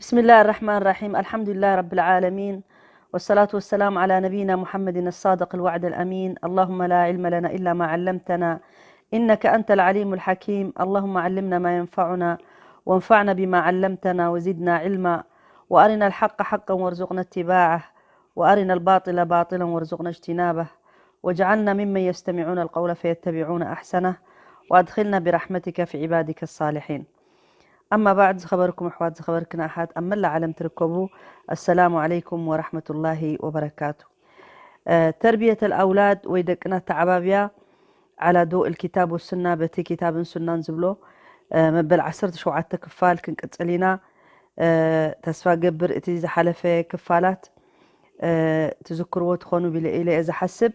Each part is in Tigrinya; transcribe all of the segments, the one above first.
بسم الله الرحمن الرحيم. الحمد لله رب العالمين. والصلاة والسلام على نبينا محمد الصادق الوعد الأمين. اللهم لا علم لنا إلا ما علمتنا إنك أنت العليم الحكيم. اللهم علمنا ما ينفعنا وانفعنا بما علمتنا وزدنا علما وأرنا الحق حقا وارزقنا اتباعه وأرنا الباطل باطلا وارزقنا اجتنابه واجعلنا ممن يستمعون القول فيتبعون أحسنه وأدخلنا برحمتك في عبادك الصالحين. ኣማ ባዕድ፣ ዝኸበርኩም ኣሕዋት፣ ዝኸበርክን ኣሓት ኣብ መላእ ዓለም ትርከቡ፣ ኣሰላሙ ዓለይኩም ወራሕመቱላሂ ወበረካቱ። ተርቢየት ኣልኣውላድ ወይ ደቅና ተዓባብያ ዓላ ዶእ ልኪታብ ወሱና፣ በቲ ኪታብን ሱናን ዝብሎ መበል ዓሰርተ ሸውዓተ ክፋል ክንቅጽል ኢና። ተስፋ ገብር እቲ ዝሓለፈ ክፋላት ትዝክርዎ ትኾኑ ቢለ ኢለ እየ ዝሓስብ።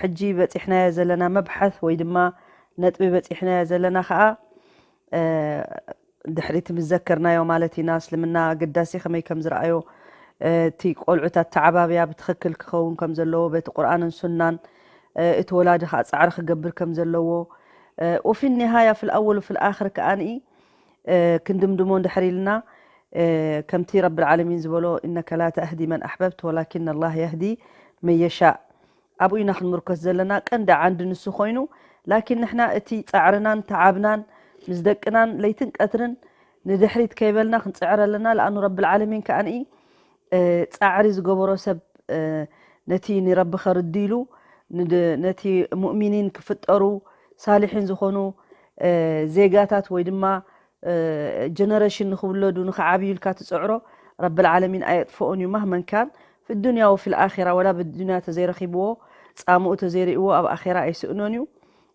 ሕጂ በጺሕናዮ ዘለና መብሓት ወይ ድማ ነጥቢ በጺሕናዮ ዘለና ኸኣ ድሕሪቲ ምስ ዘከርናዮ ማለት ኢና፣ እስልምና ኣገዳሲ ከመይ ከም ዝረኣዮ፣ እቲ ቆልዑት ኣተዓባብያ ብትኽክል ክኸውን ከም ዘለዎ በቲ ቁርኣንን ሱናን፣ እቲ ወላዲ ከዓ ፃዕሪ ክገብር ከም ዘለዎ፣ وفي النهاية في الأول وفي الآخر ከኣኒ ክንድምድሞ እንድሕር ኢልና፣ ከምቲ ረብል ዓለሚን ዝበሎ إنك لا تهدي من أحببت ولكن الله يهدي من يشاء ኣብኡ ኢና ክንምርኮስ ዘለና። ቀንዲ ዓንዲ ንሱ ኮይኑ፣ ላኪን ንሕና እቲ ፃዕርናን ተዓብናን ምስ ደቅናን ለይትን ቀትርን ንድሕሪት ከይበልና ክንፅዕር ኣለና። ለኣኑ ረብል ዓለሚን ከኣኒ ፃዕሪ ዝገበሮ ሰብ ነቲ ንረቢ ከርድይሉ፣ ነቲ ሙእሚኒን ክፍጠሩ ሳሊሒን ዝኾኑ ዜጋታት ወይ ድማ ጀነሬሽን ንክውለዱ ንክዓብዩ ኢልካ ትፅዕሮ ረብል ዓለሚን ኣየጥፍኦን እዩ። ማህመን ካን ፊ ዱንያ ወፊ ልኣኺራ፣ ወላ ብዱንያ ተዘይረኺብዎ ፃምኡ ተዘይርእዎ ኣብ ኣኺራ ኣይስእኖን እዩ።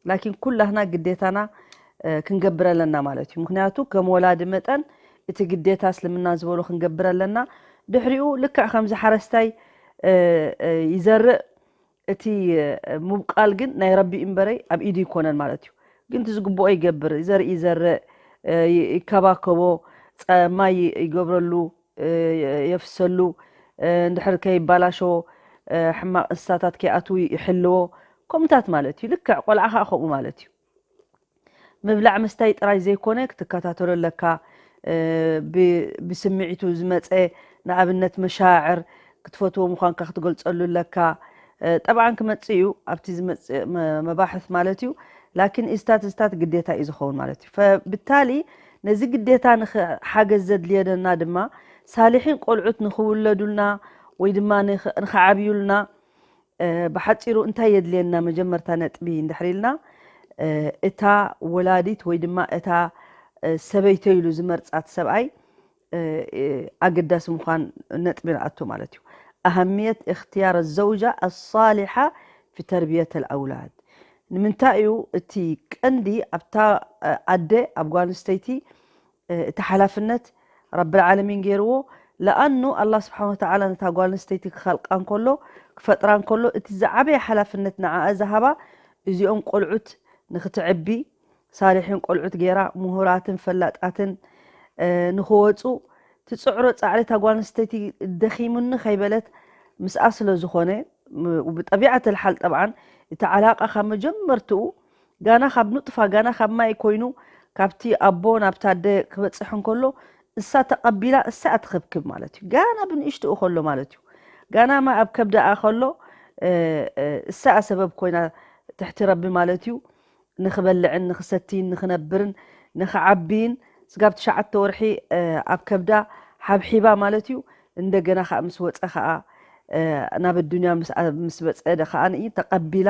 ላኪን ኩላህና ግዴታና ክንገብር ኣለና ማለት እዩ። ምክንያቱ ከም ወላዲ መጠን እቲ ግዴታ እስልምና ዝበሎ ክንገብር ኣለና። ድሕሪኡ ልክዕ ከምዚ ሓረስታይ ይዘርእ፣ እቲ ምብቃል ግን ናይ ረቢ እምበረይ ኣብ ኢዱ ይኮነን ማለት እዩ። ግን እቲ ዝግብኦ ይገብር፣ ዘርኢ ይዘርእ፣ ይከባከቦ፣ ማይ ይገብረሉ፣ የፍሰሉ፣ እንድሕር ከይባላሸዎ ሕማቅ እንስሳታት ከይኣትዉ ይሕልዎ። ከምኡታት ማለት እዩ። ልክዕ ቆልዓ ከዓ ከምኡ ማለት እዩ። ምብላዕ ምስታይ ጥራይ ዘይኮነ ክትከታተሎ ኣለካ። ብስምዒቱ ዝመፀ ንኣብነት መሻዕር ክትፈትዎ ምዃንካ ክትገልፀሉ ኣለካ። ጠብዓን ክመፅእ እዩ ኣብቲ ዝመፅእ መባሕት ማለት እዩ። ላኪን እዝታት እዝታት ግዴታ እዩ ዝኸውን ማለት እዩ። ብታሊ ነዚ ግዴታ ንሓገዝ ዘድልየደና ድማ ሳሊሒን ቆልዑት ንክውለዱልና ወይ ድማ ንክዓብዩልና ብሓፂሩ እንታይ የድልየና? መጀመርታ ነጥቢ እንድሕር ኢልና እታ ወላዲት ወይ ድማ እታ ሰበይቶ ኢሉ ዝመርፃት ሰብኣይ ኣገዳሲ ምዃን ነጥቢ ንኣቱ ማለት እዩ። ኣሃምየት እክትያር ዘውጃ ኣሳሊሓ ፊ ተርቢየት ኣልኣውላድ። ንምንታይ እዩ እቲ ቀንዲ ኣብታ ኣደ ኣብ ጓል ኣንስተይቲ እቲ ሓላፍነት ረብል ዓለሚን ገይርዎ። ለኣኑ ኣላህ ስብሓን ወተዓላ ነታ ጓል ኣንስተይቲ ክኸልቃ እንከሎ ክፈጥራ እንከሎ እቲ ዝዓበየ ሓላፍነት ንዓኣ ዝሃባ እዚኦም ቆልዑት ንክትዕቢ ሳሊሒን ቆልዑት ገይራ ምሁራትን ፈላጣትን ንክወፁ ትፅዕሮ ፃዕሪ እታ ጓል ኣንስተይቲ ደኺሙኒ ከይበለት ምስኣ ስለ ዝኾነ ብጠቢዓት ልሓል ጠብዓን እቲ ዓላቃ ካብ መጀመርትኡ ጋና ካብ ኑጥፋ ጋና ካብ ማይ ኮይኑ ካብቲ ኣቦ ናብታ ኣደ ክበፅሕ እንከሎ እሳ ተቐቢላ እሳ ትኽብክብ ማለት እዩ። ጋና ብንእሽትኡ ከሎ ማለት እዩ። ጋና ማይ ኣብ ከብዳኣ ከሎ እሳ ሰበብ ኮይና ትሕቲ ረቢ ማለት እዩ ንክበልዕን ንክሰትይን ንክነብርን ንክዓብይን ስጋብ ትሽዓተ ወርሒ ኣብ ከብዳ ሓብሒባ ማለት እዩ። እንደገና ከዓ ምስ ወፀ ከዓ ናብ ኣዱንያ ምስ በፀ ከዓ ተቐቢላ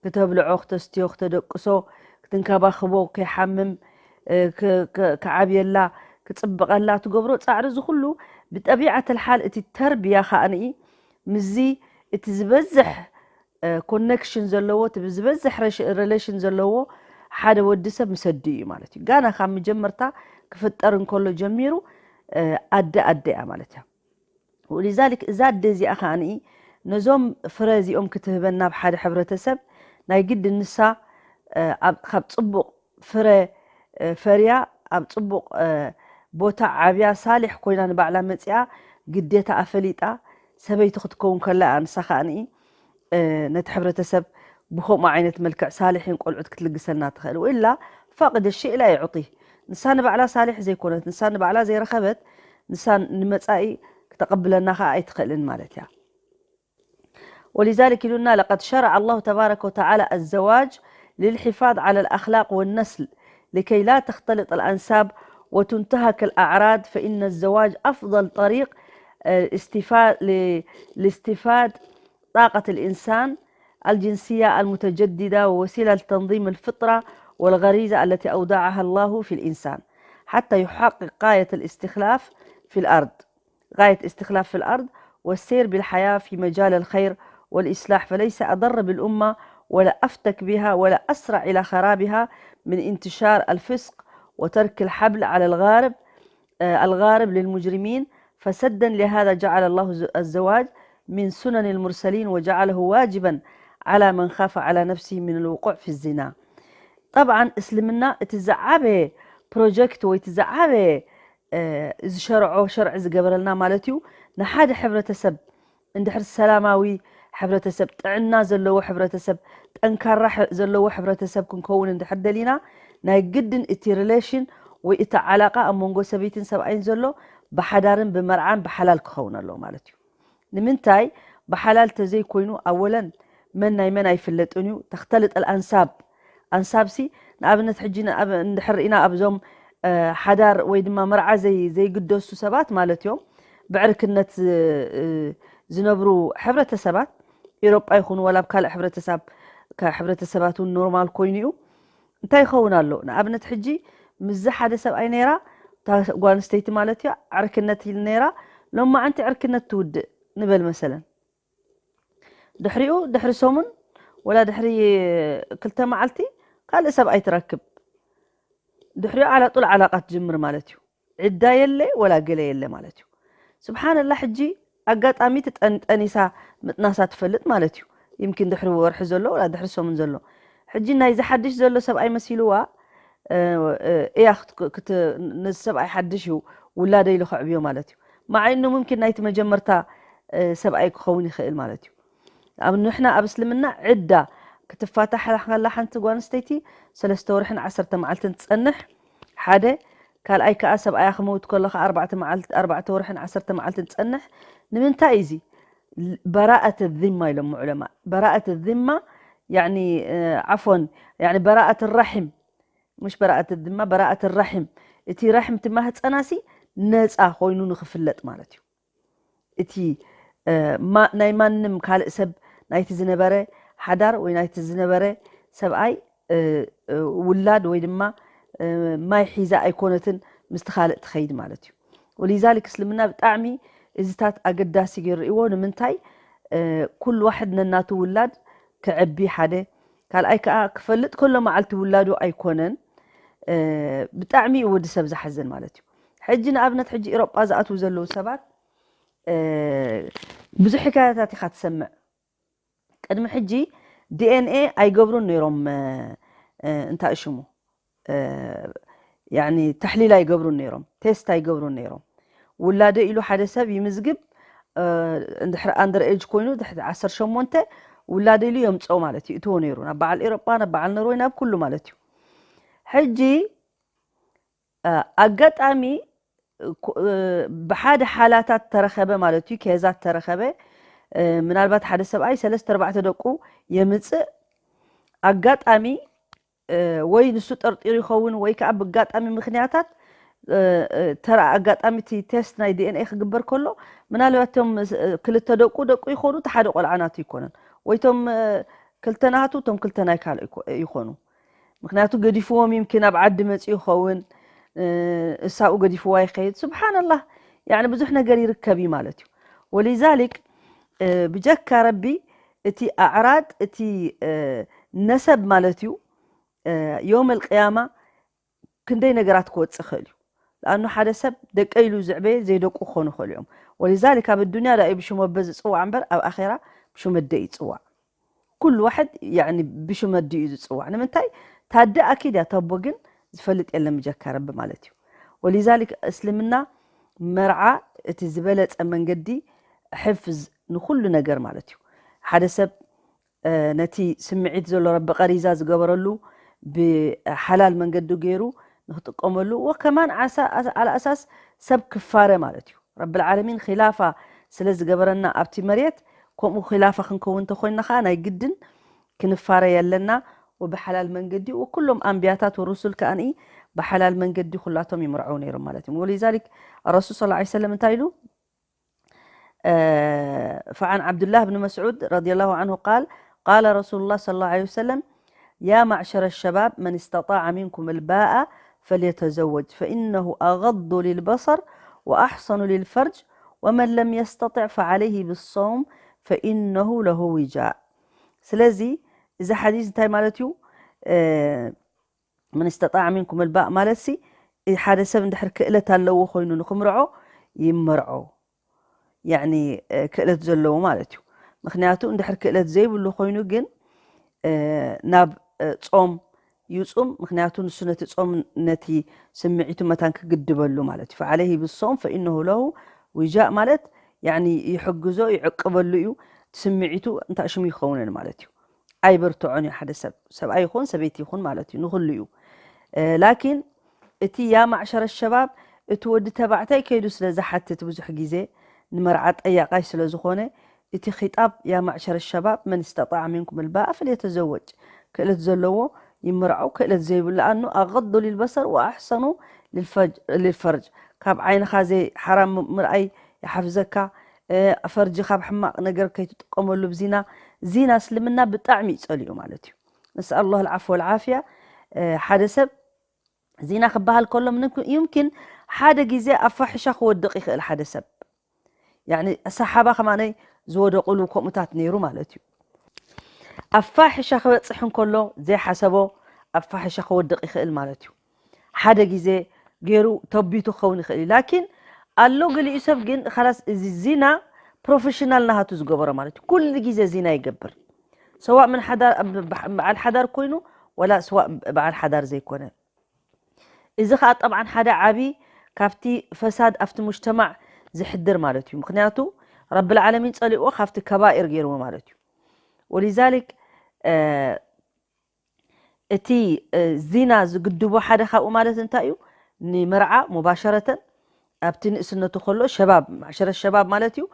ክተብልዖ፣ ክተስትዮ፣ ክተደቅሶ፣ ክትንከባኽቦ፣ ከይሓምም ክዓብየላ፣ ክፅብቐላ ትገብሮ ፃዕሪ እዚ ኩሉ ብጠቢዓት ልሓል እቲ ተርብያ ከዓ ምስዚ እቲ ዝበዝሕ ኮነክሽን ዘለዎ እቲ ዝበዝሕ ሬሌሽን ዘለዎ ሓደ ወዲ ሰብ ምስ ኣዲኡ እዩ ማለት እዩ። ጋና ካብ መጀመርታ ክፍጠር እንከሎ ጀሚሩ ኣደ ኣደ እያ ማለት እያ። ወሊዛሊክ እዛ ኣደ እዚኣ ከዓኒ ነዞም ፍረ እዚኦም ክትህበና ኣብ ሓደ ሕብረተሰብ ናይ ግድ ንሳ ካብ ፅቡቕ ፍረ ፈርያ ኣብ ፅቡቕ ቦታ ዓብያ ሳሊሕ ኮይና ንባዕላ መፂኣ ግዴታ ኣፈሊጣ ሰበይቲ ክትከውን ከላ እያ ንሳ ከዓኒ ነቲ ሕብረተሰብ ብከምኡ ዓይነት መልክዕ ሳሊሒን ቆልዑት ክትልግሰልና ትኽእል። ወኢላ ፋቅድ ሽእ ላ ይዕጢ። ንሳ ንባዕላ ሳሊሕ ዘይኮነት፣ ንሳ ንባዕላ ዘይረኸበት፣ ንሳ ንመጻኢ ክተቐብለና ከኣ ኣይትኽእልን ማለት እያ። ولذلك إلنا لقد شرع الله تبارك وتعالى الزواج للحفاظ على الأخلاق والنسل لكي لا تختلط الأنساب وتنتهك الأعراض، فإن الزواج أفضل طريق آه، استفاد ل- لاستفاد طاقة الإنسان الجنسية المتجددة ووسيلة لتنظيم الفطرة والغريزة التي أودعها الله في الإنسان حتى يحقق غاية الاستخلاف في الأرض غاية استخلاف في الأرض والسير بالحياة في مجال الخير والإصلاح، فليس أضر بالأمة ولا أفتك بها ولا أسرع إلى خرابها من انتشار الفسق وترك الحبل على الغارب آه، الغارب للمجرمين، فسدا لهذا جعل الله ز- الزواج من سنن المرسلين وجعله واجبا على من خاف على نفسه من الوقوع في الزنا. طبعا እስልምና እቲ ዝዓበየ ፕሮጀክት ወይ እቲ ዝዓበየ ዝሸርዖ ሸርዒ ዝገበረልና ማለት እዩ። ንሓደ ሕብረተሰብ እንድሕር ሰላማዊ ሕብረተሰብ፣ ጥዕና ዘለዎ ሕብረተሰብ፣ ጠንካራ ዘለዎ ሕብረተሰብ ክንከውን እንድሕር ደሊና፣ ናይ ግድን እቲ ሪሌሽን ወይ እቲ ዓላቃ ኣብ መንጎ ሰበይትን ሰብኣይን ዘሎ ብሓዳርን ብመርዓን ብሓላል ክኸውን ኣለዎ ማለት እዩ። ንምንታይ? ብሓላል ተዘይኮይኑ ኣወለን መን ናይ መን ኣይፍለጥን እዩ። ተኽተልጥ ኣልኣንሳብ፣ ኣንሳብሲ ንኣብነት ሕጂ እንድሕር ርኢና ኣብዞም ሓዳር ወይ ድማ መርዓ ዘይግደሱ ሰባት ማለት እዮም፣ ብዕርክነት ዝነብሩ ሕብረተሰባት፣ ኤሮጳ ይኹኑ ዋላ ኣብ ካልእ ሕብረተሰብ፣ ሕብረተሰባት እውን ኖርማል ኮይኑ እዩ። እንታይ ይኸውን ኣሎ? ንኣብነት ሕጂ ምስዚ ሓደ ሰብኣይ ነይራ፣ እታ ጓል ኣንስተይቲ ማለት እያ፣ ዕርክነት ኢል ነይራ፣ ሎማዓንቲ ዕርክነት ትውድእ ንበል መሰለን። ድሕሪኡ ድሕሪ ሰሙን ወላ ድሕሪ ክልተ መዓልቲ ካልእ ሰብኣይ ትረክብ። ድሕሪኡ ዓላጡል ዓላቃ ትጅምር ማለት እዩ። ዕዳ የለ ወላ ገለ የለ ማለት እዩ። ስብሓንላ ሕጂ ኣጋጣሚ ትጠንጠኒሳ ምጥናሳ ትፈልጥ ማለት እዩ። ይምኪን ድሕሪ ወርሒ ዘሎ ወላ ድሕሪ ሰሙን ዘሎ። ሕጂ ናይ ዝሓድሽ ዘሎ ሰብኣይ መሲልዋ እያ ነዚ ሰብኣይ ሓድሽ እዩ ውላደ ኢሉ ከዕብዮ ማለት እዩ። ማዓይኑ ሙምኪን ናይቲ መጀመርታ ሰብኣይ ክኸውን ይኽእል ማለት እዩ። ኣብ ንሕና ኣብ እስልምና ዕዳ ክትፋታሕ ከላ ሓንቲ ጓል ኣንስተይቲ ሰለስተ ወርሕን ዓሰርተ መዓልትን ትጸንሕ። ሓደ ካልኣይ ከኣ ሰብኣያ ክመውት ከሎ ከኣ ኣርባዕተ መዓልቲ ኣርባዕተ ወርሕን ዓሰርተ መዓልትን ትጸንሕ። ንምንታይ እዚ በራኣት ዚማ ኢሎም ዑለማ። በራኣት ዚማ ያኒ ዓፎን ያኒ በራኣት ራሒም፣ ምሽ በራኣት ዚማ በራኣት ራሒም፣ እቲ ራሒም እቲ ማህፀናሲ ነፃ ኮይኑ ንክፍለጥ ማለት እዩ። እቲ ናይ ማንም ካልእ ሰብ ናይቲ ዝነበረ ሓዳር ወይ ናይቲ ዝነበረ ሰብኣይ ውላድ ወይ ድማ ማይ ሒዛ ኣይኮነትን ምስቲ ካልእ ትኸይድ ማለት እዩ። ወሊዛሊክ እስልምና ብጣዕሚ እዚታት ኣገዳሲ ገይሩ ርእይዎ። ንምንታይ? ኩሉ ዋሕድ ነናቱ ውላድ ክዕቢ ሓደ፣ ካልኣይ ከዓ ክፈልጥ ከሎ መዓልቲ ውላዱ ኣይኮነን። ብጣዕሚ እዩ ወዲ ሰብ ዝሓዘን ማለት እዩ። ሕጂ ንኣብነት ሕጂ ኤሮጳ ዝኣትዉ ዘለዉ ሰባት ብዙሕ ሕካያታት ኢኻ ትሰምዕ። ቅድሚ ሕጂ ዲኤንኤ ኣይገብሩን ነይሮም። እንታይ ሽሙ ያኒ ተሕሊል ኣይገብሩን ነይሮም፣ ቴስት ኣይገብሩን ነይሮም። ውላደ ኢሉ ሓደ ሰብ ይምዝግብ። እንድሕር ኣንደር ኤጅ ኮይኑ ድሕሪ ዓሰርተ ሸሞንተ ውላደ ኢሉ የምፅኦ ማለት እዩ። እትዎ ነይሩ ናብ በዓል ኤሮጳ፣ ናብ በዓል ኖርወይ፣ ናብ ኩሉ ማለት እዩ። ሕጂ ኣጋጣሚ ብሓደ ሓላታት ተረኸበ ማለት እዩ። ኬዛት ተረኸበ። ምናልባት ሓደ ሰብኣይ ሰለስተ ኣርባዕተ ደቁ የምፅእ። ኣጋጣሚ ወይ ንሱ ጠርጢሩ ይኸውን ወይ ከዓ ብጋጣሚ ምክንያታት ተራ ኣጋጣሚ እቲ ቴስት ናይ ዲኤንኤ ክግበር ከሎ ምናልባት እቶም ክልተ ደቁ ደቁ ይኾኑ፣ እቲ ሓደ ቆልዓ ናቱ ይኮነን፣ ወይ እቶም ክልተ ናቱ እቶም ክልተ ናይ ካልእ ይኮኑ። ምክንያቱ ገዲፍዎም ይምኪን ኣብ ዓዲ መፂኡ ይኸውን፣ እሳብኡ ገዲፍዋ ይኸይድ። ስብሓንላህ፣ ያኒ ብዙሕ ነገር ይርከብ እዩ ማለት እዩ። ወሊዛሊክ ብጀካ ረቢ እቲ ኣዕራድ እቲ ነሰብ ማለት እዩ ዮም ኣልቅያማ ክንደይ ነገራት ክወፅእ ይኽእል እዩ። ለኣኑ ሓደ ሰብ ደቀ ኢሉ ዝዕበየ ዘይደቁ ክኾኑ ይኽእሉ እዮም። ወሊዛሊክ ኣብ ዱንያ ዳእዩ ብሽም ኣቦ ዝፅዋዕ እምበር ኣብ ኣኼራ ብሽም ኣደ እዩ ዝፅዋዕ። ኩሉ ዋሕድ ያኒ ብሽም ኣዲኡ እዩ ዝፅዋዕ። ንምንታይ? ታደ ኣኪድ እያ፣ ተቦ ግን ዝፈልጥ የለን ብጀካ ረቢ ማለት እዩ። ወሊዛሊክ እስልምና መርዓ እቲ ዝበለፀ መንገዲ ሕፍዝ ንኩሉ ነገር ማለት እዩ። ሓደ ሰብ ነቲ ስምዒት ዘሎ ረቢ ቀሪዛ ዝገበረሉ ብሓላል መንገዲ ገይሩ ንክጥቀመሉ ወከማን ዓሳ ኣልኣሳስ ሰብ ክፋረ ማለት እዩ። ረብል ዓለሚን ኺላፋ ስለ ዝገበረና ኣብቲ መሬት፣ ከምኡ ኺላፋ ክንከውን እንተኮይንና ከዓ ናይ ግድን ክንፋረ የለና። ወብሓላል መንገዲ፣ ወኩሎም ኣንቢያታት ወሩሱል ከኣኒ ብሓላል መንገዲ ኩላቶም ይምርዐው ነይሮም ማለት እዩ። ወሊዛሊክ ረሱል ሰለላሁ ዐለይሂ ወሰለም እንታይ ኢሉ? فعن عبد الله بن مسعود رضي الله عنه قال: قال رسول الله صلى الله عليه وسلم: يا معشر الشباب، من استطاع منكم الباءة فليتزوج، فإنه أغض للبصر وأحصن للفرج، ومن لم يستطع فعليه بالصوم فإنه له وجاء. ስለዚ እዚ ሓዲስ እንታይ ማለት እዩ? من استطاع منكم الباءة ማለት ሲ፣ ሓደ ሰብ እንድሕር ክእለት ኣለዎ ኮይኑ ንክምርዖ ይመርዖ። ያኒ ክእለት ዘለዎ ማለት እዩ። ምክንያቱ እንድሕር ክእለት ዘይብሉ ኮይኑ ግን ናብ ጾም ይጹም። ምክንያቱ ንሱ ነቲ ጾም ነቲ ስምዒቱ መታን ክግድበሉ ማለት እዩ። فعليه بالصوم فإنه له وجاء ማለት ያኒ ይሕግዞ፣ ይዕቅበሉ እዩ። ስምዒቱ እንታይ ሽሙ ይኸውንን ማለት እዩ። ኣይበርትዖን እዩ ሓደ ሰብ፣ ሰብኣይ ይኹን ሰበይቲ ይኹን ማለት እዩ፣ ንኹሉ እዩ። ላኪን እቲ ያ ማዕሸረ ሸባብ፣ እቲ ወዲ ተባዕታይ ከይዱ ስለ ዝሓትት ብዙሕ ግዜ ንመርዓ ጠያቃይ ስለ ዝኾነ፣ እቲ ኺጣብ ያ ማዕሸረ ሸባብ መን ስተጣዕ ሚንኩም ልባኣ ፈልየተዘወጅ፣ ክእለት ዘለዎ ይምርዓው፣ ክእለት ዘይብሉ ኣኑ ኣغض للبصر وأحصن للفرج، ካብ ዓይንኻ ዘይ ሓራም ምርኣይ ይሓፍዘካ፣ ፈርጂ ካብ ሕማቕ ነገር ከይትጥቀመሉ ብዚና። ዚና እስልምና ብጣዕሚ ይጸልዩ ማለት እዩ። نسأل الله العفو والعافية። ሓደ ሰብ ዚና ክበሃል ከሎ ምንም-፣ يمكن ሓደ ግዜ ኣብ ፋሕሻ ክወድቕ ይኽእል ሓደ ሰብ። ያኒ ሰሓባ ከማነይ ዝወደቑሉ ከምኡታት ነይሩ ማለት እዩ። ኣብ ፋሕሻ ክበጽሕ እንከሎ ዘይሓሰቦ ኣብ ፋሕሻ ክወድቕ ይኽእል ማለት እዩ። ሓደ ግዜ ገይሩ ተቢቱ ክኸውን ይኽእል እዩ። ላኪን ኣሎ ገሊኡ ሰብ ግን ኻላስ እዚ ዚና ፕሮፌሽናል ናሃቱ ዝገበሮ ማለት እዩ። ኩሉ ግዜ ዚና ይገብር። ሰዋእ ምን ሓዳር፣ በዓል ሓዳር ኮይኑ ወላ ሰዋእ በዓል ሓዳር ዘይኮነ። እዚ ኸዓ ጠብዓን ሓደ ዓቢ ካብቲ ፈሳድ ኣብቲ ሙጅተማዕ ዝሕድር ማለት እዩ። ምክንያቱ ረብል ዓለሚን ጸሊእዎ ካብቲ ከባኢር ገይርዎ ማለት እዩ። ወሊዛሊክ እቲ ዚና ዝግድቦ ሓደ ካብኡ ማለት እንታይ እዩ? ንመርዓ ሙባሸረተን ኣብቲ ንእስነቱ ከሎ ሸባብ፣ ማዕሸረ ሸባብ ማለት እዩ።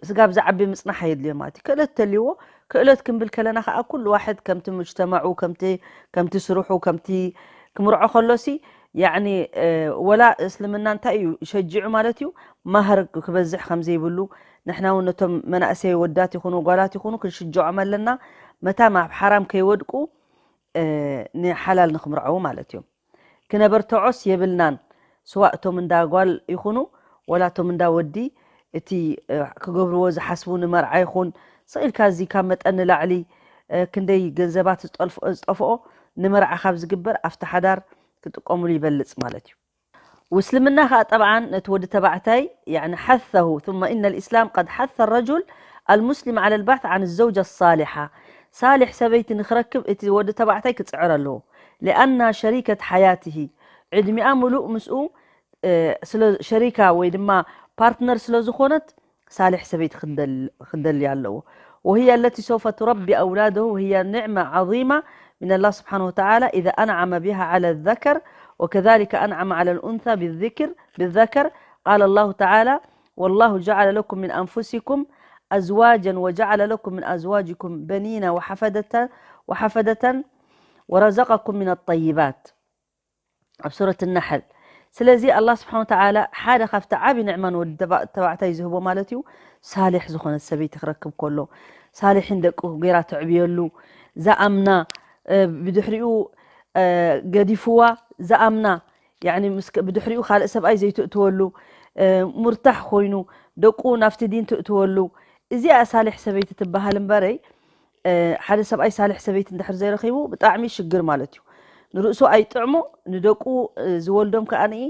ስጋብ ዝዓቢ ምጽናሕ የድልዮ ማለት እዩ። ክእለት ተልይዎ፣ ክእለት ክንብል ከለና ከኣ ኩሉ ዋሕድ ከምቲ ሙጅተማዑ፣ ከምቲ፣ ከምቲ ስርሑ፣ ከምቲ ክምርዖ ከሎሲ፣ ያዕኒ፣ ወላ እስልምና እንታይ እዩ ሸጂዑ ማለት እዩ? ማህር ክበዝሕ ከም ዘይብሉ፣ ንሕና እውን ነቶም መናእሰይ ወዳት ይኹኑ ጓላት ይኹኑ ክንሽጅዖም ኣለና። መታም ኣብ ሓራም ከይወድቁ፣ ንሓላል ንክምርዐዉ ማለት እዮም። ክነበርትዖስ የብልናን። ስዋእ እቶም እንዳ ጓል ይኹኑ፣ ወላ እቶም እንዳ ወዲ፣ እቲ ክገብርዎ ዝሓስቡ ንመርዓ ይኹን፣ ስቕ ኢልካ እዚ ካብ መጠን ንላዕሊ ክንደይ ገንዘባት ዝጠልፍ-፣ ዝጠፍኦ ንመርዓ ካብ ዝግበር ኣብቲ ሓዳር ክጥቀሙሉ ይበልጽ ማለት እዩ። ወእስልምና ኸኣ ጠብዓን ነቲ ወዲ ተባዕታይ፣ ያዕኒ፣ حثه، ثم إن الإسلام قد حث الرجل المسلم على البحث عن الزوجة الصالحة. ሳሊሕ ሰበይቲ ንኽረክብ እቲ ወዲ ተባዕታይ ክጽዕር ኣለዎ። لأنها شريكة حياته، ዕድሚኣ ምሉእ ምስኡ፣ እ፣ ስለ ሸሪካ ወይ ድማ ፓርትነር ስለ ዝኾነት ሳሊሕ ሰበይቲ ክደል-፣ ክደልያ ኣለዎ። وهي التي سوف تربي أولاده، وهي نعمة عظيمة من الله سبحانه وتعالى إذا أنعم بها على الذكر، وكذلك أنعم على الأنثى بالذكر، بالذكر. قال الله تعالى: والله جعل لكم من أنفسكم أزواجا وجعل لكم من أزواجكم بنين وحفدة، وحفدة ورزقكم من الطيبات. ኣብ ሱረት ነሕል። ስለዚ ኣላህ ስብሓን ወተዓላ ሓደ ካብቲ ዓቢ ንዕማ ንወዲ ተባ-፣ ተባዕታይ ዝህቦ ማለት እዩ፣ ሳሊሕ ዝኾነት ሰበይቲ ክረክብ ከሎ፣ ሳሊሒን ደቁ ገይራ ተዕብየሉ፣ ዝኣምና፣ እ፣ ብድሕሪኡ፣ እ፣ ገዲፍዋ ዝኣምና፣ ያዕኒ ምስ ከ-፣ ብድሕሪኡ ካልእ ሰብኣይ ዘይትእትወሉ፣ እ፣ ሙርታሕ ኮይኑ ደቁ ናብቲ ዲን ትእትወሉ፣ እዚኣ ሳሊሕ ሰበይቲ ትበሃል እምበረይ፣ እ፣ ሓደ ሰብኣይ ሳልሕ ሰበይቲ እንድሕር ዘይረኺቡ ብጣዕሚ ሽግር ማለት እዩ። ንርእሱ ኣይጥዕሞ፣ ንደቁ፣ እ፣ ዝወልዶም ከኣ ንኢ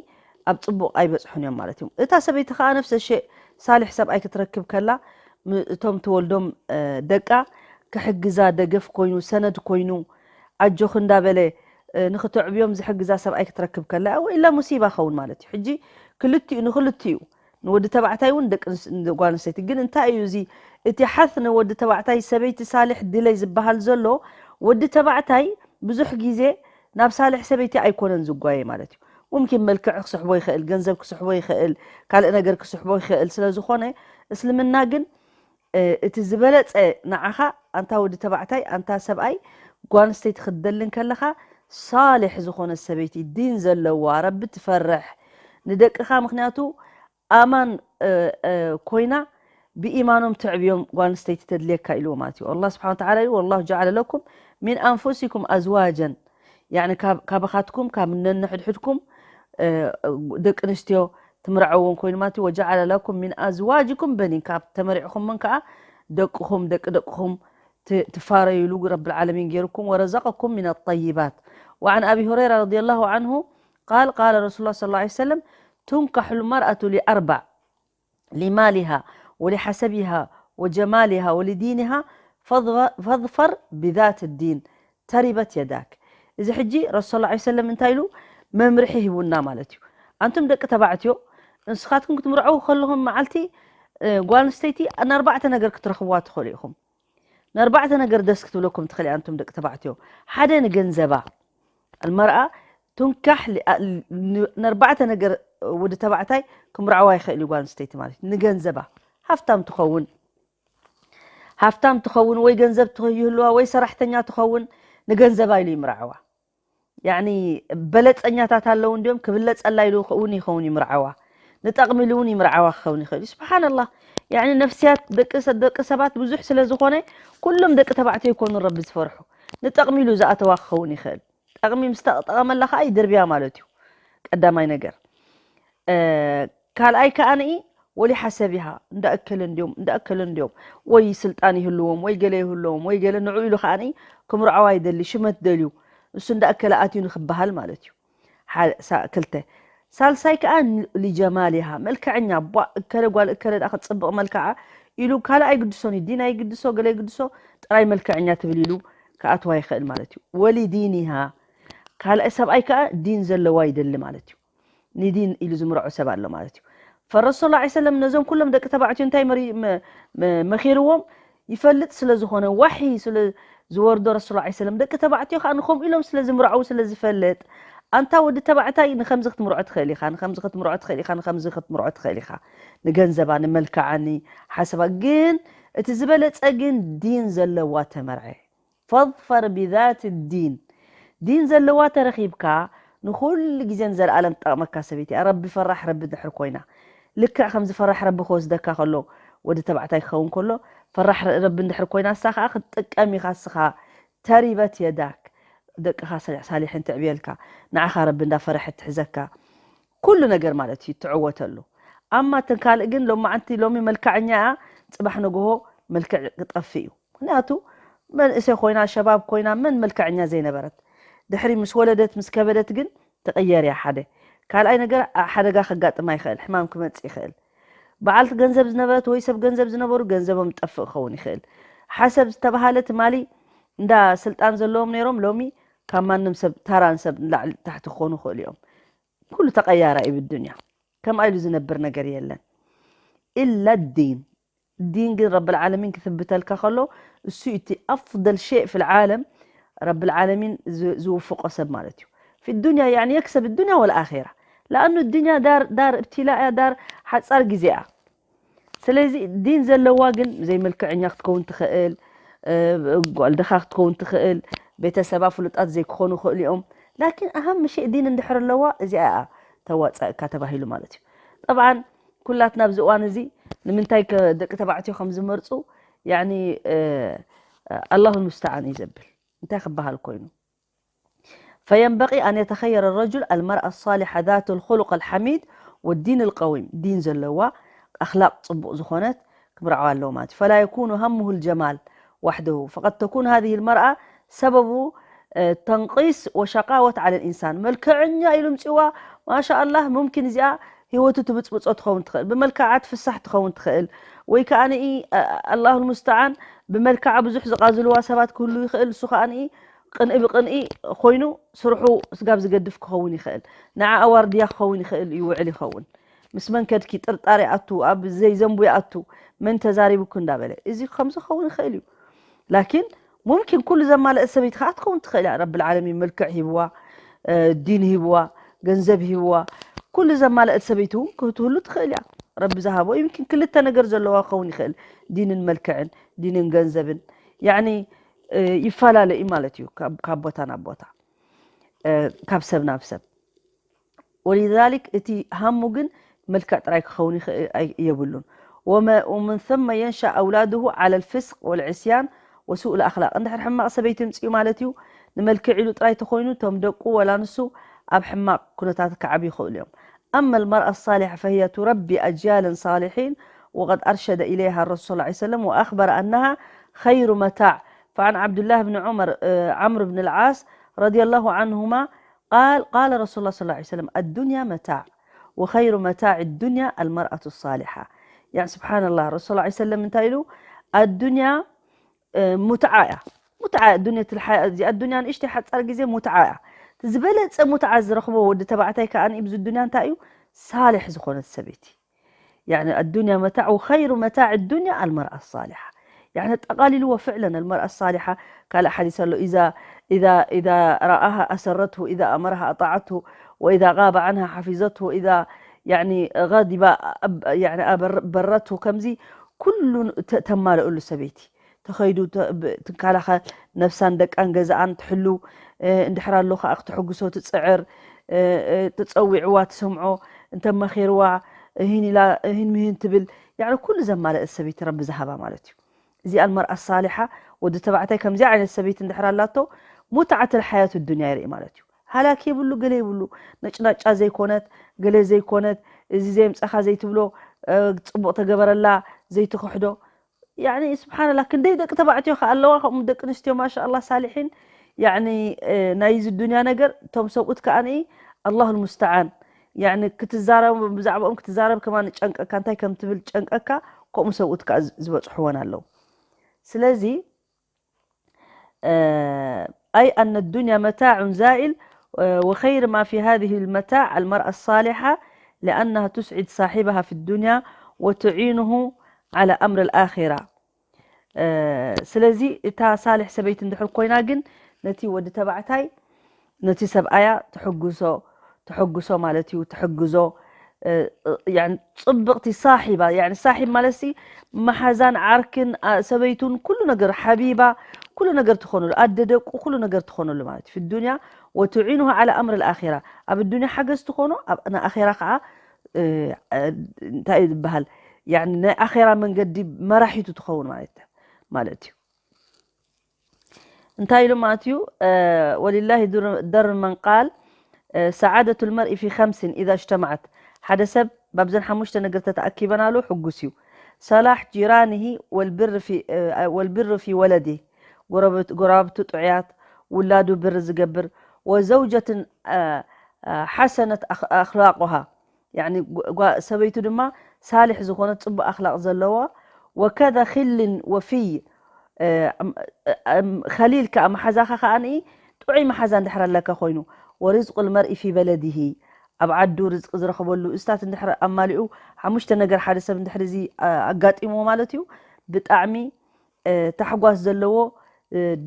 ኣብ ጽቡቕ ኣይበጽሑን እዮም ማለት እዩ። እታ ሰበይቲ ከኣ ነፍሰ ሸእ ሳልሕ ሰብኣይ ክትረክብ ከላ፣ ም-፣ እቶም ትወልዶም፣ እ፣ ደቃ ክሕግዛ፣ ደገፍ ኮይኑ፣ ሰነድ ኮይኑ፣ ኣጆኺ እንዳበለ፣ እ፣ ንኽተዕብዮም ዝሕግዛ ሰብኣይ ክትረክብ ከላ፣ ወኢላ ሙሲባ ኸውን ማለት እዩ። ሕጂ ክልቲኡ፣ ንኽልቲኡ ንወዲ ተባዕታይ እውን ደቂ ኣንስ-፣ ጓል ኣንስተይቲ። ግን እንታይ እዩ እዚ? እቲ ሓት ንወዲ ተባዕታይ ሰበይቲ ሳልሕ ድለይ ዝበሃል ዘሎ፣ ወዲ ተባዕታይ ብዙሕ ግዜ ናብ ሳልሕ ሰበይቲ ኣይኮነን ዝጓየ ማለት እዩ። ሙምኪን መልክዕ ክስሕቦ ይኽእል፣ ገንዘብ ክስሕቦ ይኽእል፣ ካልእ ነገር ክስሕቦ ይኽእል። ስለ ዝኾነ እስልምና ግን እቲ ዝበለጸ ንዓኻ ኣንታ ወዲ ተባዕታይ ኣንታ ሰብኣይ ጓል ኣንስተይቲ ክትደሊ እንከለኻ ሳሌሕ ዝኾነ ሰበይቲ ዲን ዘለዋ ረቢ ትፈርሕ ንደቅኻ ምክንያቱ ኣማን ኮይና ብኢማኖም ተዕብዮም ጓል ኣንስተይቲ ተድልየካ ኢልዎ ማለት እዩ። ኣላህ ስብሓን ወተዓላ ኢሉ ወላሁ ጀዓለ ለኩም ሚን ኣንፉሲኩም ኣዝዋጀን ያኒ ካባኻትኩም ካብ ነንሕድሕድኩም ደቂ ኣንስትዮ ትምርዐዎም ኮይኑ ማለት እዩ። ወጀዓለ ለኩም ሚን ኣዝዋጅኩም በኒን ካብ ተመሪዕኹምን ከዓ ደቅኹም ደቂ ደቅኹም ትፋረይሉ ረብል ዓለሚን ገይሩኩም ወረዘቀኩም ሚን ጠይባት። وعن أبي هريرة رضي الله عنه قال قال رسول الله صلى الله عليه وسلم تنكح المرأة لأربع لمالها ولحسبها وجمالها ولدينها فاظفر بذات الدين تربت يداك። እዚ ሕጂ ረሱል ላ ሰለም እንታይ ኢሉ መምርሒ ሂቡና ማለት እዩ። ኣንቱም ደቂ ተባዕትዮ ንስኻትኩም ክትምርዐው ከለኹም መዓልቲ ጓል ኣንስተይቲ ንኣርባዕተ ነገር ክትረኽብዋ ትኽእሉ ኢኹም። ንኣርባዕተ ነገር ደስ ክትብለኩም ትኽእል እያ። ኣንቱም ደቂ ተባዕትዮ ሓደ ንገንዘባ ኣልመርኣ ቱንካሕ ንኣርባዕተ ነገር ወዲ ተባዕታይ ክምርዐዋ ይኽእል እዩ ጓል ኣንስተይቲ ማለት እዩ። ንገንዘባ ሃፍታም ትኸውን ሃፍታም ትኸውን ወይ ገንዘብ ይህልዋ ወይ ሰራሕተኛ ትኸውን ንገንዘባ ኢሉ ይምርዐዋ። ያኒ በለፀኛታት ኣለዉ እንዲዮም ክብለፀላ ኢሉ እውን ይኸውን ይምርዓዋ ንጠቕሚ ኢሉ እውን ይምርዓዋ ክኸውን ይኽእል እዩ። ስብሓንላህ ያኒ ነፍስያት ደቂ ሰባት ብዙሕ ስለ ዝኾነ ኩሎም ደቂ ተባዕትዮ ይኮኑ ረቢ ዝፈርሑ ንጠቕሚ ኢሉ ዝኣተዋ ክኸውን ይኽእል። ጠቕሚ ምስ ተጠቐመላ ከዓ ይድርብያ ማለት እዩ። ቀዳማይ ነገር ካልኣይ ከዓ ንኢ ወሊ ሓሰቢሃ እንዳእከለ እንዲዮም እንዳእከለ እንዲዮም ወይ ስልጣን ይህልዎም ወይ ገለ ይህልዎም ወይ ገለ ንዑ ኢሉ ከዓ ንኢ ክምርዓዋ ይደሊ ሽመት ደልዩ እሱ እንዳእከለ ኣትዩ ንክበሃል ማለት እዩ። ክልተ ሳልሳይ ከዓ ሊጀማሊሃ መልክዐኛ ቧ እከለ ጓል እከለ ዳ ክትፅብቕ መልክዓ ኢሉ ካልእ ኣይግድሶን እዩ። ዲን ኣይግድሶ ገለ ይግድሶ ጥራይ መልክዐኛ ትብል ኢሉ ክኣትዋ ይኽእል ማለት እዩ። ወሊዲኒሃ ካልእ ሰብኣይ ከዓ ዲን ዘለዋ ይደሊ ማለት እዩ። ንዲን ኢሉ ዝምርዖ ሰብ ኣሎ ማለት እዩ። ፈረሱል ላ ሰለም ነዞም ኩሎም ደቂ ተባዕትዮ እንታይ መኺርዎም ይፈልጥ ስለ ዝኾነ ዋሒ ስለ ዝወርዶ ረሱል ላ ሰለም ደቂ ተባዕትዮ ከዓ ንከምኡ ኢሎም ስለ ዝምርዓው ስለ ዝፈልጥ ኣንታ ወዲ ተባዕታይ ንከምዚ ክትምርዖ ትኽእል ኢኻ ንከምዚ ክትምርዖ ትኽእል ኢኻ ንከምዚ ክትምርዖ ትኽእል ኢኻ ንገንዘባ ንመልክዓ ንሓሰባ ግን እቲ ዝበለፀ ግን ዲን ዘለዋ ተመርዐ ፈظፈር ብዛት ዲን ዲን ዘለዋ ተረኺብካ ንኹሉ ግዜ ንዘለኣለም ትጠቕመካ ሰበይቲ እያ። ረቢ ፈራሕ ረቢ ድሕር ኮይና ልክዕ ከምዚ ፈራሕ ረቢ ክወስደካ ከሎ ወዲ ተባዕታይ ክኸውን ከሎ ፈራሕ ረቢ እንድሕር ኮይና እሳ ከዓ ክትጥቀም ኢኻ እስኻ ተሪበት የዳክ ደቅኻ ሳሊሕን ትዕብየልካ ንዓኻ ረቢ እንዳፈረሐት ትሕዘካ ኩሉ ነገር ማለት እዩ ትዕወተሉ። ኣማ እተን ካልእ ግን ሎማዓንቲ ሎሚ መልክዐኛ እያ ፅባሕ ንግሆ መልክዕ ክጠፍእ እዩ። ምክንያቱ መንእሰይ ኮይና ሸባብ ኮይና መን መልክዐኛ ዘይነበረት ድሕሪ ምስ ወለደት ምስ ከበደት ግን ትቕየር እያ ሓደ ካልኣይ ነገር ሓደጋ ከጋጥማ ይኽእል ሕማም ክመፅእ ይኽእል በዓልቲ ገንዘብ ዝነበረት ወይ ሰብ ገንዘብ ዝነበሩ ገንዘቦም ዝጠፍእ ክኸውን ይኽእል ሓሰብ ዝተባሃለ ትማሊ እንዳ ስልጣን ዘለዎም ነይሮም ሎሚ ካብ ማንም ሰብ ታራን ሰብ ንላዕሊ ታሕቲ ክኾኑ ይኽእሉ እዮም ኩሉ ተቐያራ እዩ ብዱንያ ከምኣ ኢሉ ዝነብር ነገር የለን ኢላ ዲን ዲን ግን ረብል ዓለሚን ክስብተልካ ከሎ እሱ እቲ ኣፍደል ሸይ ፊ ልዓለም ረብል ዓለሚን ዝውፍቆ ሰብ ማለት እዩ ፊ ዱንያ ያኒ የክሰብ ዱንያ ወልኣኼራ ለኣኑ ዱንያ ዳር ዳር እብትላ እያ ዳር ሓፃር ግዜ እያ ስለዚ ዲን ዘለዋ ግን ዘይመልክዐኛ ክትከውን ትኽእል ጓል ድኻ ክትከውን ትኽእል ቤተሰባ ፍሉጣት ዘይክኾኑ ይኽእሉ እዮም ላኪን ኣሃም ሸይ ዲን እንድሕር ኣለዋ እዚኣ እያ ተዋፀእካ ተባሂሉ ማለት እዩ ጠብዓን ኩላትና ኣብዚ እዋን እዚ ንምንታይ ደቂ ተባዕትዮ ከም ዝመርፁ ያኒ ኣላሁ ልሙስተዓን እዩ ዘብል እንታይ ክበሃል ኮይኑ فينبغي أن يتخير الرجل المرأة الصالحة ذات الخلق الحميد والدين القويم دين ዘለዋ أخلاق ፅቡቕ ዝኾነት ክምርዓዋ ኣለዎ ማለት እዩ فلا يكون همه الجمال وحده فقد تكون هذه المرأة سبب تنقيص وشقاوة على الإنسان መልክዐኛ ኢሉ ምፅዋ ማሻ ኣላህ ሙምኪን እዚኣ ህይወቱ ትብፅብፆ ትኸውን ትኽእል ብመልክዓ ትፍሳሕ ትኸውን ትኽእል ወይ ከዓ ንኢ ኣላሁ ልሙስተዓን ብመልክዓ ብዙሕ ዝቃዝልዋ ሰባት ክህሉ ይኽእል እሱ ከዓ ንኢ ቅንኢ ብቅንኢ ኮይኑ ስርሑ ስጋብ ዝገድፍ ክኸውን ይኽእል ንዓ ኣዋርድያ ክኸውን ይኽእል ይውዕል ይኸውን ምስ መንከድኪ ጥርጣሬ ኣቱ ኣብ ዘይዘንቡ ይኣቱ መን ተዛሪቡኩ እንዳበለ እዚ ከምዚ ክኸውን ይኽእል እዩ ላኪን ሙምኪን ኩሉ ዘማለአ ሰበይቲ ከዓ ትኸውን ትኽእል እያ ረብል ዓለሚን መልክዕ ሂብዋ ዲን ሂብዋ ገንዘብ ሂብዋ፣ ኩሉ ዘማለአት ሰበይቲ እውን ክትህሉ ትኽእል እያ። ረቢ ዝሃቦ ይምኪን ክልተ ነገር ዘለዋ ክኸውን ይኽእል፣ ዲንን መልክዕን፣ ዲንን ገንዘብን። ያኒ ይፈላለ እዩ ማለት እዩ ካብ ቦታ ናብ ቦታ፣ ካብ ሰብ ናብ ሰብ። ወሊዛሊክ እቲ ሃሙ ግን መልክዕ ጥራይ ክኸውን ይኽእል የብሉን። ومن ثم ينشأ أولاده على الفسق والعصيان وسوء الأخلاق። እንድሕር ሕማቕ ሰበይቲ ምፅኡ ማለት እዩ፣ ንመልክዕ ኢሉ ጥራይ ተኾይኑ እቶም ደቁ ወላ ንሱ ኣብ ሕማቕ ኩነታት ክዓብዩ ይኽእሉ እዮም። أما المرأة الصالحة فهي تربي أجيالا صالحين وقد أرشد إليها الرسول صلى الله عليه وسلم وأخبر أنها خير متاع. فعن عبد الله بن عمر عمرو بن العاص رضي الله عنهما قال قال رسول الله صلى الله عليه وسلم الدنيا متاع وخير متاع الدنيا المرأة الصالحة. يعني سبحان الله الرسول صلى الله عليه وسلم እንታይ ኢሉ ኣዱንያ ሙትዓ እያ። ሙትዓ ዱንየት ልሓያ እዚኣ ኣዱንያ ንእሽተይ ሓፃር ግዜ ሙትዓ እያ። ዝበለፀ ሙትዓ ዝረኽቦ ወዲ ተባዕታይ ከዓ ብዚ ዱንያ እንታይ እዩ? ሳልሕ ዝኾነት ሰበይቲ። يعني الدنيا متاع وخير متاع الدنيا المرأة الصالحة. يعني ጠቓሊልዎ ፍዕለን المرأة الصالحة ካልእ ሓዲስ ኣሎ إذا إذا إذا رآها أسرته إذا أمرها أطاعته وإذا غاب عنها حفظته إذا يعني غضب يعني برته ከምዚ ኩሉ ተማልእሉ ሰበይቲ ተኸይዱ ትንካላኸ ነብሳን ደቃን ገዛኣን ትሕሉ እንድሕር ኣሎ ከዓ ክትሕጉሶ ትፅዕር ትፀዊዕዋ ትሰምዖ እንተመኺርዋ እሂን ኢላ እሂን ምሂን ትብል ያዕኒ ኩሉ ዘማለአት ሰበይቲ ረቢ ዝሃባ ማለት እዩ። እዚኣ المرأة الصالحة ወዲ ተባዕታይ ከምዚኣ ዓይነት ሰበይቲ እንድሕር ኣላቶ ሙትዓት الحياة الدنيا ይርኢ ማለት እዩ። ሃላክ የብሉ ገለ የብሉ ነጭናጫ ዘይኮነት ገለ ዘይኮነት እዚ ዘየምፀኻ ዘይትብሎ ፅቡቕ ተገበረላ ዘይትኽሕዶ ያኒ ስብሓንላ ክንደይ ደቂ ተባዕትዮ ከ ኣለዋ ከምኡ ደቂ ኣንስትዮ ማሻ ኣላ ሳሊሒን ያኒ ናይዚ ዱንያ ነገር እቶም ሰብኡት ከኣ ኣላሁ ልሙስተዓን ያኒ ክትዛረብ ብዛዕባኦም ክትዛረብ ከማን ጨንቀካ እንታይ ከም ትብል ጨንቀካ ከምኡ ሰብኡት ከኣ ዝበፅሕወን ኣለዉ ስለዚ أي أن الدنيا متاع زائل وخير ما في هذه المتاع المرأة الصالحة لأنها تسعد صاحبها في الدنيا وتعينه على أمر الآخرة ስለዚ እታ ሳልሕ ሰበይቲ እንድሕር ኮይና ግን ነቲ ወዲ ተባዕታይ ነቲ ሰብኣያ ትሕጉሶ ትሕጉሶ ማለት እዩ ትሕግዞ ጽብቕቲ ሳሒባ ሳሒብ ማለት ሲ መሓዛን ዓርክን ሰበይቱን ኩሉ ነገር ሓቢባ ኩሉ ነገር ትኾነሉ ኣደ ደቁ ኩሉ ነገር ትኾነሉ ማለት እዩ ዱንያ ወትዒኑሃ ዓላ ኣምር ልኣራ ኣብ ዱንያ ሓገዝ ትኾኖ ንኣራ ከዓ እንታይ እዩ ዝበሃል ናይ ኣራ መንገዲ መራሒቱ ትኸውን ማለት እዩ እንታይ ኢሉ ማለት እዩ ወሊላሂ ደር መን ቃል ሰዓደቱ ልመርኢ ፊ ከምሲን ኢዛ እጅተማዓት ሓደ ሰብ ባብዘን ሓሙሽተ ነገር ተተኣኪበናሉ ሕጉስ እዩ ሰላሕ ጂራንሂ ወልብር ፊ ወለዲ ጎረባብቱ ጥዑያት ውላዱ ብር ዝገብር ወዘውጀትን ሓሰነት ኣክላቁሃ ሰበይቱ ድማ ሳልሕ ዝኾነት ፅቡቅ ኣክላቅ ዘለዋ ወከذا ኺልን ወፍይ ኸሊል ከዓ መሓዛኻ ከዓ ጥዑይ መሓዛ እንድሕር ኣለካ ኮይኑ ወርዝቁ ልመርኢ ፊ በለድሂ ኣብ ዓዱ ርዝቂ ዝረኽበሉ እስታት እንድሕር ኣማሊኡ ሓሙሽተ ነገር ሓደ ሰብ እንድሕር እዚ ኣጋጢምዎ ማለት እዩ ብጣዕሚ ታሕጓስ ዘለዎ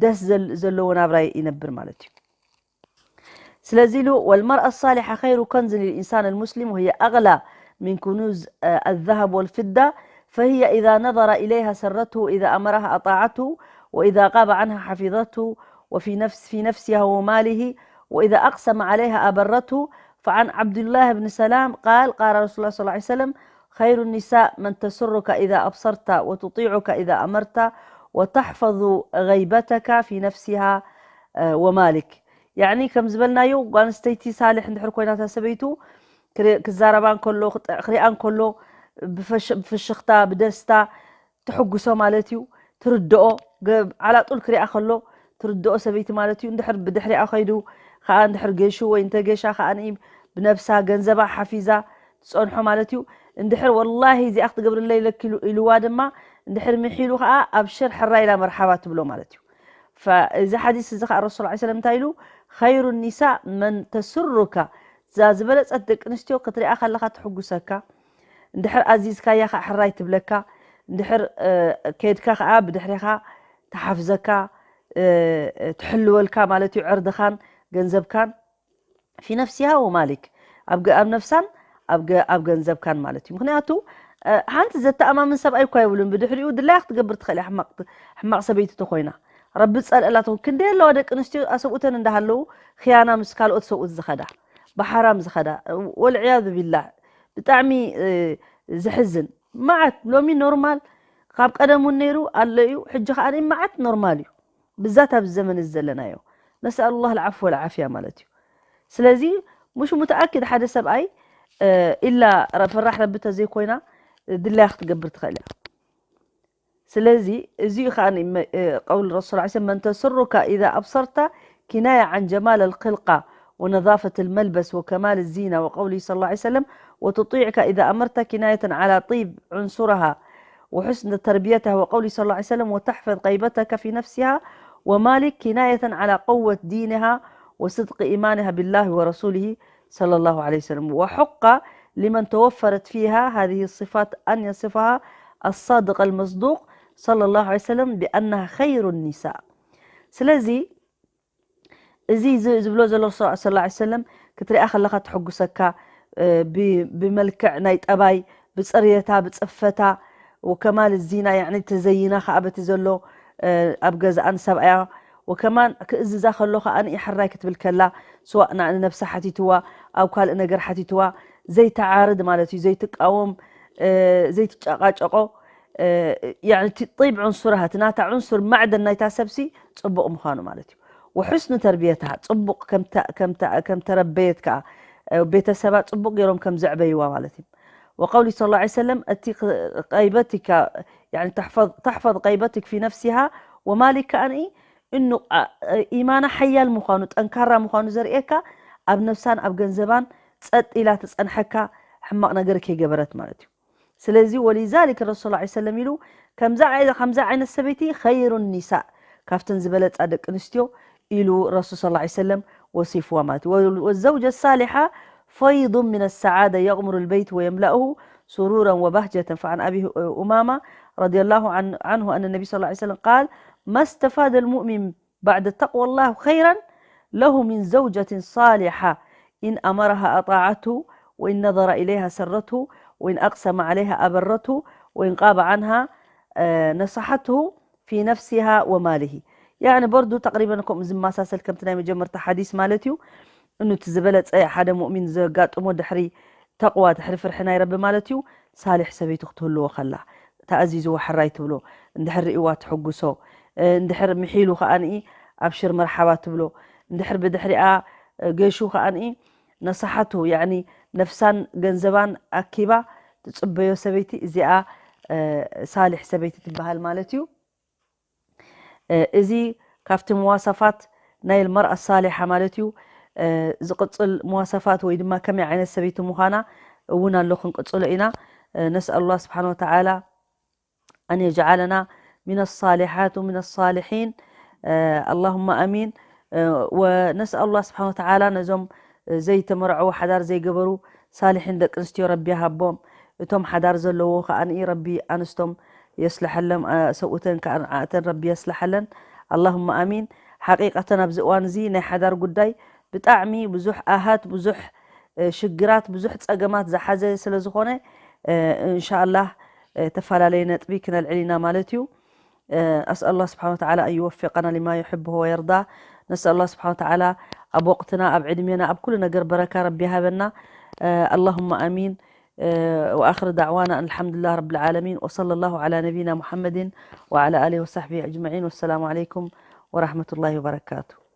ደስ ዘለዎ ናብራ ይነብር ማለት እዩ ስለዚ ኢሉ والمرأة الصالحة خير كنز للإنسان المسلم وهي أغلى من كنوز الذهب والفضة فهي إذا نظر إليها سرته وإذا أمرها أطاعته وإذا غاب عنها حفظته وفي نفس في نفسها وماله وإذا أقسم عليها أبرته فعن عبد الله بن سلام قال قال رسول الله صلى الله عليه وسلم خير النساء من تسرك إذا أبصرت وتطيعك إذا أمرت وتحفظ غيبتك في نفسها ومالك يعني ከም ዝበልናዮ ጓንስተይቲ ሳልሕ እንድሕር ኮይናታ ሰበይቱ ክዛረባ እንከሎ ክሪኣ እንከሎ ብፍሽኽታ ብደስታ ትሕጉሶ ማለት እዩ ትርድኦ ዓላጡል ክሪኣ ከሎ ትርድኦ ሰበይቲ ማለት እዩ እንድሕር ብድሕሪኣ ከይዱ ከዓ እንድሕር ገሹ ወይ እንተ ገሻ ከዓ ብነብሳ ገንዘባ ሓፊዛ ትፀንሖ ማለት እዩ እንድሕር ወላሂ እዚኣ ክትገብርለይ ኢለኪ ኢልዋ ድማ እንድሕር ምሒሉ ከዓ ኣብሽር ሕራ ኢላ መርሓባ ትብሎ ማለት እዩ እዚ ሓዲስ እዚ ከዓ ረሱል ላ ሰለም እንታይ ኢሉ ኸይሩ ኒሳ መን ተስሩካ እዛ ዝበለፀት ደቂ ኣንስትዮ ክትሪኣ ከለካ ትሕጉሰካ እንድሕር ኣዚዝካያ ከዓ ሕራይ ትብለካ እንድሕር ከድካ ከዓ ብድሕሪካ ትሓፍዘካ ትሕልወልካ ማለት እዩ ዕርድኻን ገንዘብካን في نفسها ومالك، ኣብ ገ-፣ ኣብ ነፍሳን ኣብ ገ-፣ ኣብ ገንዘብካን ማለት እዩ። ምኽንያቱ፣ እ፣ ሓንቲ ዘተኣማምን ሰብኣይ እኳ የብሉን። ብድሕሪኡ ድላያ ክትገብር ትኽእል እያ፣ ሕማቕ፣ ሕማቕ ሰበይቲ ተኾይና። ረቢ ዝጸልአላ ትኹን። ክንደይ ኣለዋ ደቂ ኣንስትዮ፣ ኣሰብኡተን እንዳሃለዉ፣ ኽያና ምስ ካልኦት ሰብኡት ዝኸዳ፣ ብሓራም ዝኸዳ፣ ወልዕያዙ ቢላህ። ብጣዕሚ፣ እ፣ ዘሕዝን። መዓት ሎሚ ኖርማል፣ ካብ ቀደም እውን ነይሩ ኣሎ እዩ። ሕጂ ከኣ መዓት ኖርማል እዩ። ብዛት ኣብዚ ዘመን እዚ ዘለናዮ። ነስኣል ላህ ልዓፍ ወልዓፍያ ማለት እዩ። ስለዚ፣ ምሽ ሙተኣኪድ ሓደ ሰብኣይ፣ እ፣ ኢላ ረ-፣ ፈራሕ ረቢ ተዘይኮይና፣ ድላያ ክትገብር ትኽእል እያ። ስለዚ፣ እዚ እዩ ከኣ ን-፣ መ-፣ እ፣ ቀውል ረሱል ዐለይሂ ሰላም፣ "من تسرك إذا أبصرت كناية عن جمال الخلقة ونظافة الملبس وكمال الزينة"، وقوله صلى الله عليه وسلم، "وتطيعك إذا أمرت كناية على طيب عنصرها وحسن تربيتها"، وقوله صلى الله عليه وسلم، "وتحفظ غيبتك في نفسها ومالك"، كناية على قوة دينها وصدق إيمانها بالله ورسوله صلى الله عليه وسلم. وحق لمن توفرت فيها هذه الصفات أن يصفها الصادق المصدوق صلى الله عليه وسلم بأنها خير النساء. ስለዚ እዚ ዝ-፣ ዝብሎ ዘሎ ረሱል ሰለላሁ ዐለይሂ ወሰለም ክትሪኣ ከለኻ ትሕጉሰካ፣ እ፣ ብ-፣ ብመልክዕ ናይ ጠባይ፣ ብጽርየታ፣ ብጽፈታ፣ ወከማል ዚና፣ ያዕኒ ተዘይና ከኣ በቲ ዘሎ፣ እ፣ ኣብ ገዛኣ ንሰብኣያ፣ ወከማን ክእዝዛ ከሎ ከኣ ንኢ ሕራይ ክትብል ከላ፣ ስዋእ ና-፣ ንነብሳ ሓቲትዋ፣ ኣብ ካልእ ነገር ሓቲትዋ፣ ዘይተዓርድ ማለት እዩ፣ ዘይትቃወም፣ እ፣ ዘይትጨቃጨቆ፣ እ፣ ያዕኒ እቲ ጢብ ዑንሱርሃ፣ እቲ ናታ ዑንሱር ማዕደን ናይታ ሰብሲ ጽቡቕ ምዃኑ ማለት እዩ። ወሑስኑ ተርቢየትሃ፣ ጽቡቕ ከም ተ-፣ ከም ተ-፣ ከም ተረበየት ከኣ፣ እ፣ ቤተሰባ ጽቡቕ ገይሮም ከም ዘዕበይዋ ማለት እዩ። ወቀውሊ ሰለላሁ ዐለይሂ ወሰለም፣ እቲ ኽ-፣ ቀይበትካ፣ ያዕኒ ተሕፈዝ፣ ተሕፈዝ ቀይበትክ ፊ ነፍሲሃ ወማሊክ ከኣ ንኢ፣ እኑ፣ ኣ፣ ኢማና ሓያል ምዃኑ፣ ጠንካራ ምዃኑ ዘርእየካ፣ ኣብ ነፍሳን ኣብ ገንዘባን ጸጥ ኢላ ትጸንሐካ፣ ሕማቕ ነገር ከይገበረት ማለት እዩ። ስለዚ፣ ወሊዛሊክ ረሱል ሰለላሁ ዐለይሂ ወሰለም ኢሉ፣ ከምዛ ዓይ-፣ ከምዛ ዓይነት ሰበይቲ ኸይሩ ኒሳእ፣ ካብተን ዝበለጻ ደቂ ኣንስትዮ ኢሉ ረሱል ሰለላሁ ዐለይሂ ወሰለም ወሲፍዋ ማለት እዩ። ወ-፣ ወዘውጀ ሳሊሓ ፈይዱን ሚነ ሰዓዳ የቕምሩ ልበይት ወየምላኡሁ ሱሩረን ወባህጀተን። ፈዐን ኣቢ ኡማማ ረዲየላሁ ዐን-፣ ዐንሁ ኣነ ነቢ ሰለላሁ ዐለይሂ ወሰለም ቃል፣ ማስተፋደ ልሙእሚን بعد تقوى الله خيرا له من زوجة صالحة إن أمرها أطاعته وإن نظر إليها سرته وإن أقسم عليها أبرته وإن غاب عنها، آه، نصحته في نفسها وماله. يعني برضو تقريبا كم زماساسل كم تناي مجمرة حديث مالتيو، إنه تزبلت أي حدا مؤمن زقات أمو دحري تقوى، دحري فرح ناي رب مالتيو، صالح سبيت اختهلو وخلا. ተኣዚዝዎ ሕራይ ትብሎ፣ እንድሕር ርእይዋ ትሕጉሶ፣ እ፣ እንድሕር ምሒሉ ከኣ ንኢ ኣብሽር መርሓባ ትብሎ፣ እንድሕር ብድሕሪኣ፣ እ፣ ገሹ ከኣ ንኢ ነሳሓቱ፣ ያዕኒ ነፍሳን ገንዘባን ኣኪባ ትጽበዮ ሰበይቲ እዚኣ፣ እ፣ ሳሊሕ ሰበይቲ ትበሃል ማለት እዩ። እ፣ እዚ ካብቲ መዋሰፋት ናይ ልመርኣ ሳሊሓ ማለት እዩ። እ፣ ዝቕጽል መዋሰፋት ወይ ድማ ከመይ ዓይነት ሰበይቲ ምዃና እውን ኣሎ፣ ክንቅጽሎ ኢና። እ፣ ነስኣል ኣላህ ስብሓን ወተዓላ ኣን የጅዓለና ሚነ ሳሊሓት ወሚነ ሳሊሒን። እ፣ ኣላሁመ ኣሚን። እ፣ ወነስኣል ኣላህ ስብሓን ወተዓላ ነዞም ዘይተመርዐዉ ሓዳር ዘይገበሩ ሳሊሒን ደቂ ኣንስትዮ ረቢ ይሃቦም። እቶም ሓዳር ዘለዎ ከኣ ንኢ ረቢ ኣንስቶም የስልሐሎም፣ እ፣ ሰብኡተን ከኣ ንዓእተን ረቢ የስልሐለን። ኣላሁመ ኣሚን። ሓቂቀተን ኣብዚ እዋን እዚ ናይ ሓዳር ጉዳይ ብጣዕሚ ብዙሕ ኣሃት፣ ብዙሕ፣ እ፣ ሽግራት፣ ብዙሕ ጸገማት ዝሓዘ ስለ ዝኾነ፣ እ፣ እንሻኣላህ፣ እ፣ ተፈላለየ ነጥቢ ክነልዕል ኢና ማለት እዩ። እ፣ ኣስኣል ኣላህ ስብሓን ወተዓላ ኣን ዩወፊቀና ሊማ ዩሕብሁ ወየርዳ። ነስኣል ኣላህ ስብሓን ወተዓላ ኣብ ወቅትና፣ ኣብ ዕድሜና፣ ኣብ ኩሉ ነገር በረካ ረቢ ይሃበና። እ፣ ኣላሁመ ኣሚን። እ፣ ወኣኽር ዳዕዋና ኣን ኣልሓምዱሊላህ ረብል ዓለሚን። ወሰለ ላሁ ዓላ ነቢይና ሙሓመድን ወዓላ ኣሊሂ ወሳሕቢሂ ኣጅመዒን። ወሰላሙ ዓለይኩም ወራሕመቱላሂ ወበረካቱ።